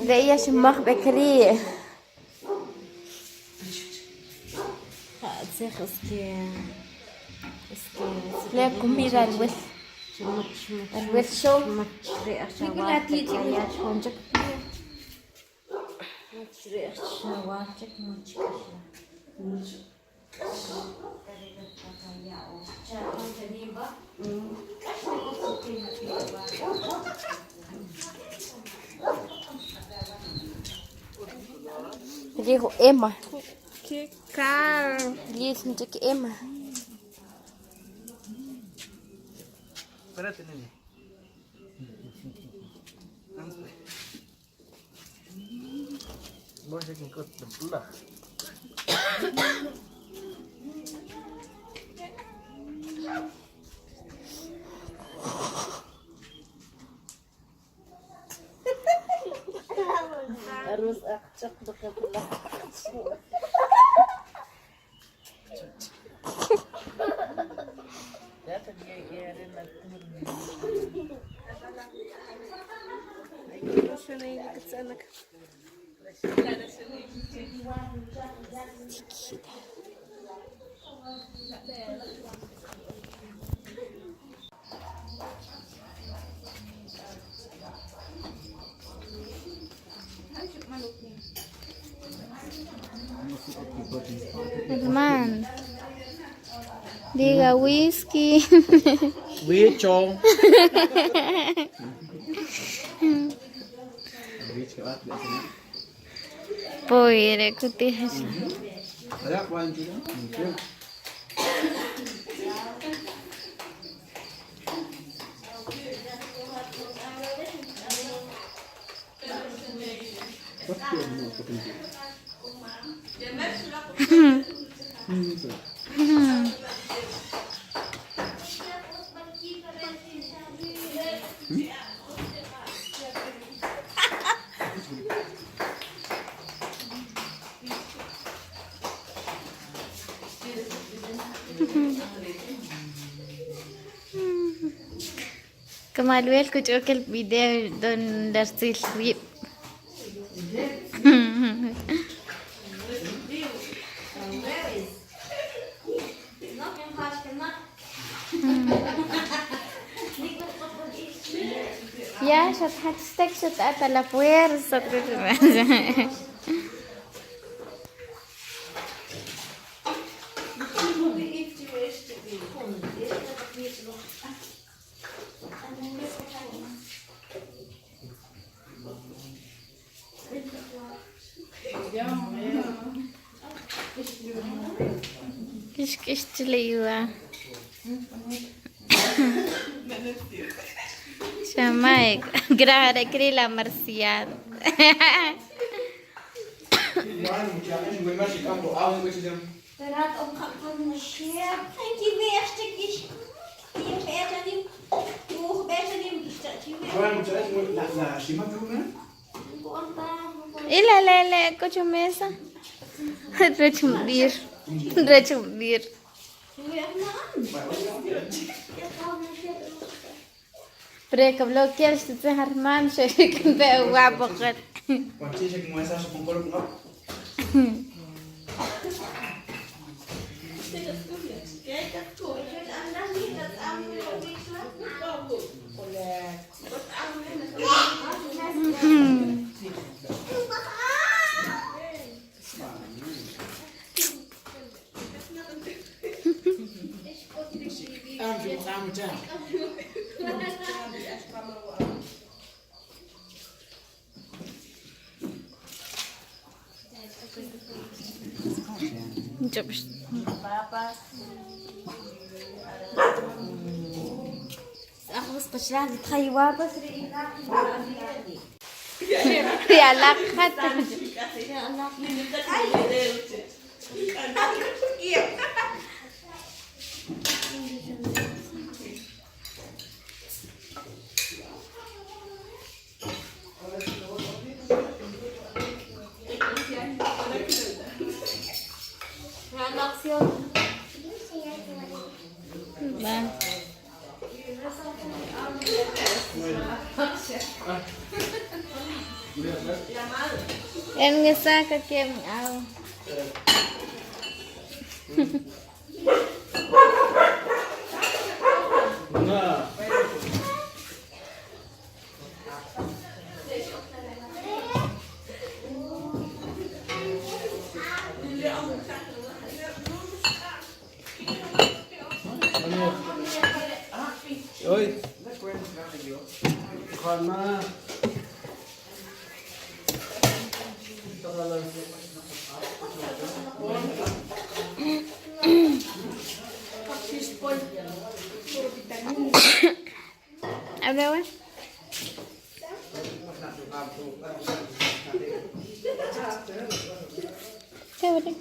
Re'ya xumaj b'ek ri'. La comida al wel al wel show. Dijo Emma. Qué caro. Dijo que Emma. Espérate, nene. Hermano. Diga whisky. Wicho. Poire kutijas. Kamalwel kuch'ok el video don darsil rib. Ya, xat xat hasta la fuerza. Kix chliwa. Shamay, grabe la marcial. Ila lele cocho mesa. Rechundir. Rechundir. Pre bloquear este hermano, se guapo. En ngisaka kem aw. Oy. Kalma. Abewa. Chévere.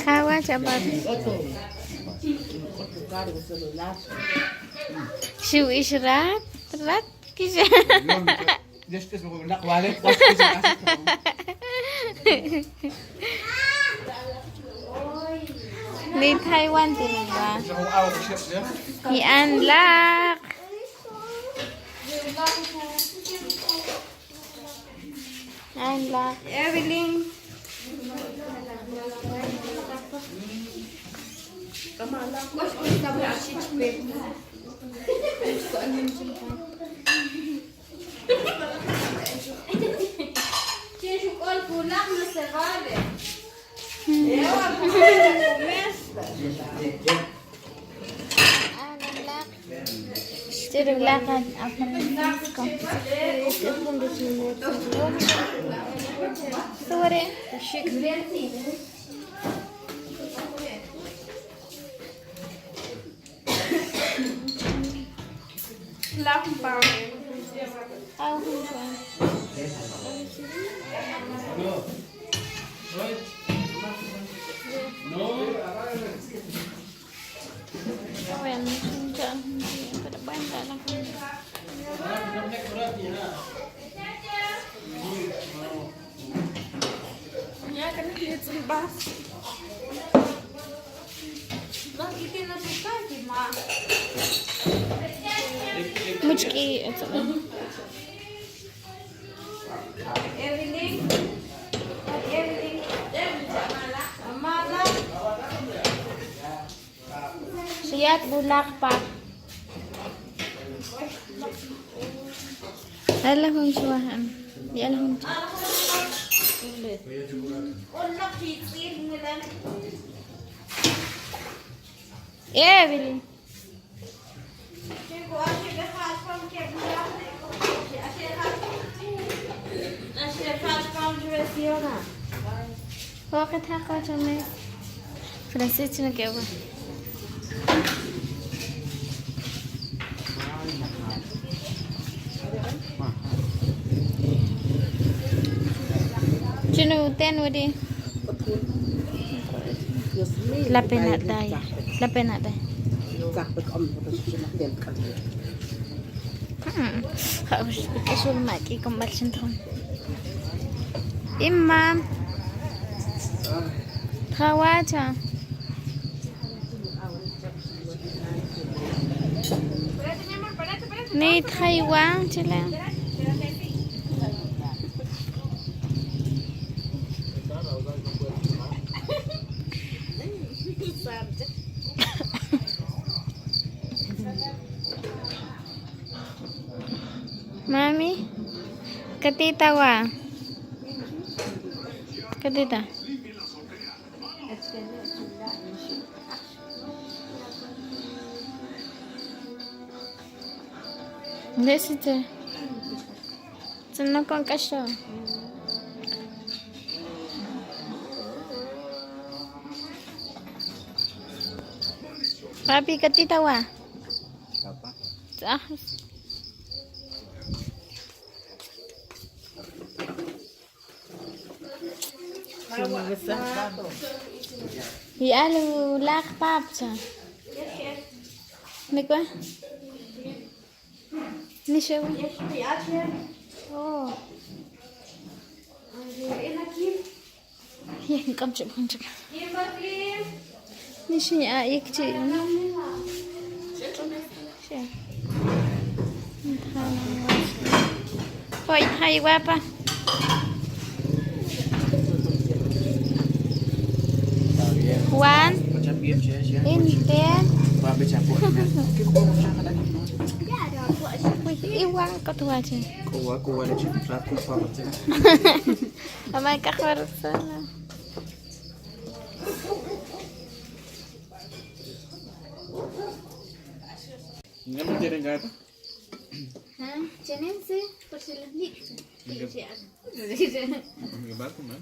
Kawa chapat. Shu ish rat rat kisha. Ni Taiwan tinagba. I-unlock. Unlock. Evelyn. Unlock. Stiruglakan. Ako. Sorry. Muchki, ito. Siyat bulak pa. Alahum suwahan. Di alahum. Evelyn. Bakit ako siya Francis nag-ewa. Sino ten wadi? Lapin na tayo. Lapin na tayo. Imam. Khawaja. Ni Taiwan chile. Mami, katita wa. Katita. Hindi, sister. Saan kong kasyo? Papi, katita wa. Tz'aj. Ya lu laq papcha. Nikwa? Nishew. Oh. Ya nk'am chik jun chik. Nishin ya yik chi. Hoy hay guapa. Juan. Inte. Iwan katuache. Kuwa kuwa le chip flat ku pa Mamá cajuar sana. ¿No me tienen gata? Ah, chenense, por si los niños. Me va a comer.